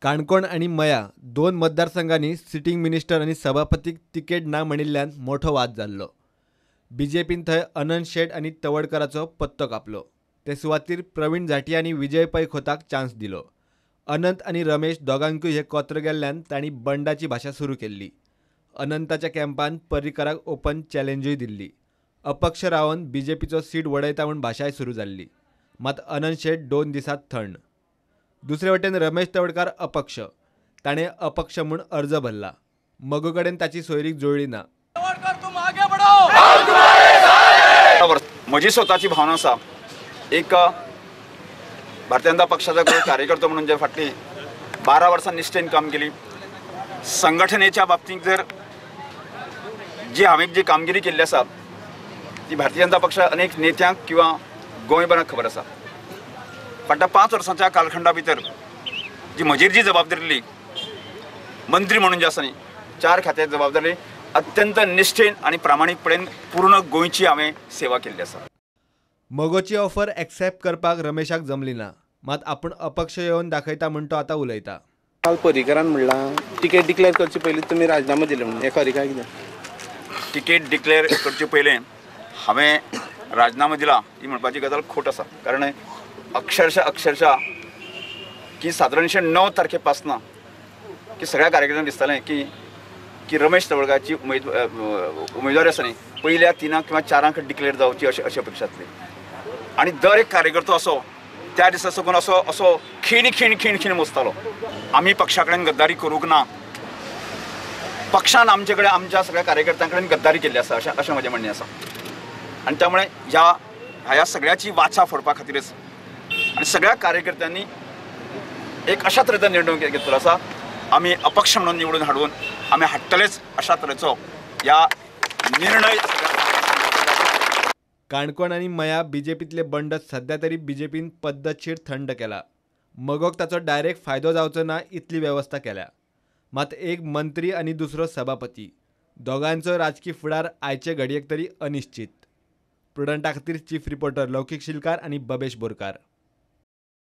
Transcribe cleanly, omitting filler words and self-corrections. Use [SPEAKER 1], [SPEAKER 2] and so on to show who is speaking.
[SPEAKER 1] काणकोण आनी मया दोन मतदारसंघांनी सिटींग मिनिस्टर आनी सभापतीक तिकेट ना म्हणिल्ल्यान मोठो वाद जाल्लो. बीजेपीन थंय अनंत शेट आनी तवडकराचो पत्तो कापलो. ते सुवातीर प्रवीण झाटी आनी विजय पै खोताक चान्स दिलो. अनंत आनी रमेश दोगांकूय हे कोत्र गेल्ल्यान तांणी बंडाची भाशा सुरू केल्ली. अनंताच्या कॅम्पान पर्रीकराक ओपन चॅलेंजूय दिल्ली. अपक्ष रावन बीजेपीचो सीट वडयता म्हूण भाशाय सुरू जाल्ली. मात अनंत शेट 2 दिसांत थंड. दुसरे वटेन रमेश तवडकार अपक्ष, ताणें अपक्ष म्हूण अर्ज भरला. मगो कडेन ताची सोयरीक जुळ्ळी ना.
[SPEAKER 2] म्हजी स्वताची भावना आसा, एक भारतीय जनता पक्षाचा कार्यकर्तो म्हणून जे फाटली 12 वर्सां निश्ठेन काम केली, संघटनेच्या बाबतींत जर जी हांवें जी कामगिरी केल्ली आसा ती भारतीय जनता पक्ष अनेक नेत्यांक किंवा गोंयभराक खबर आसा. फाटल्या 5 वर्सांच्या कालखंडा भितर जी म्हजेर जी जबाबदारी दिली मंत्री म्हणून जी आसा न्ही, 4 खात्याची जबाबदारी अत्यंत निश्ठेन आनी प्रामाणीकपणान पूर्ण गोंयची हांवें सेवा केल्ली आसा.
[SPEAKER 1] मगोची ऑफर एक्सेप्ट करपाक रमेशाक जमली ना. मात आपूण अपक्ष येवन दाखयता म्हूण तो आतां उलयता.
[SPEAKER 3] काल पर्रीकरान म्हणलां तिकेट डिक्लेअर करचे पयलीं तुमी राजीनामो दिले म्हणून, हें खरें काय कितें?
[SPEAKER 2] तिकेट डिक्लेअर करचे पयलें हांवें राजीनामो दिला ही म्हणपाची गजाल खोट आसा. कारण अक्षरशः की सादारणशें 9 तारखे पासना की सगळ्या कार्यकर्त्यांक दिसतालें की की रमेश तवडकाराची उमेदवारी आसा न्ही पयल्या 3 किंवा 4 डिक्लेअर जावची अशी अशी अपेक्षा आसली. आनी दर एक कार्यकर्तो असो त्या दिसा साकून असो असो खीण खीण खीण खीण मोजतालो. आमी पक्षा कडेन गद्दारी करूंक ना, पक्षान आमचे कडेन आमच्या सगळ्या कार्यकर्त्यां कडेन गद्दारी केल्ली आसा अशें अशें म्हजें म्हणणें आसा. आनी त्यामुळे ह्या सगळ्याची वाचा फोडपा खातीरच आनी सगळ्या कार्यकर्त्यांनी एक अशा तरेचो निर्णय घेतलो आसा, आमी अपक्ष म्हणून निवडून हाडून आमी हाडटलेच अशा तरेचो ह्या निर्णय.
[SPEAKER 1] काणकोण आनी मया बीजेपीतले बंड सध्या तरी बीजेपीन पद्दतशीर थंड केला. मगोक ताचो डायरेक्ट फायदो जावचो ना इतली वेवस्था केल्या. मात एक मंत्री आनी दुसरो सभापती दोगांचो राजकी फुडार आयचे घडयेक तरी अनिश्चित. प्रुडंटा खातीर चीफ रिपोर्टर लौकीक शिलकार आनी बबेश बोरकार.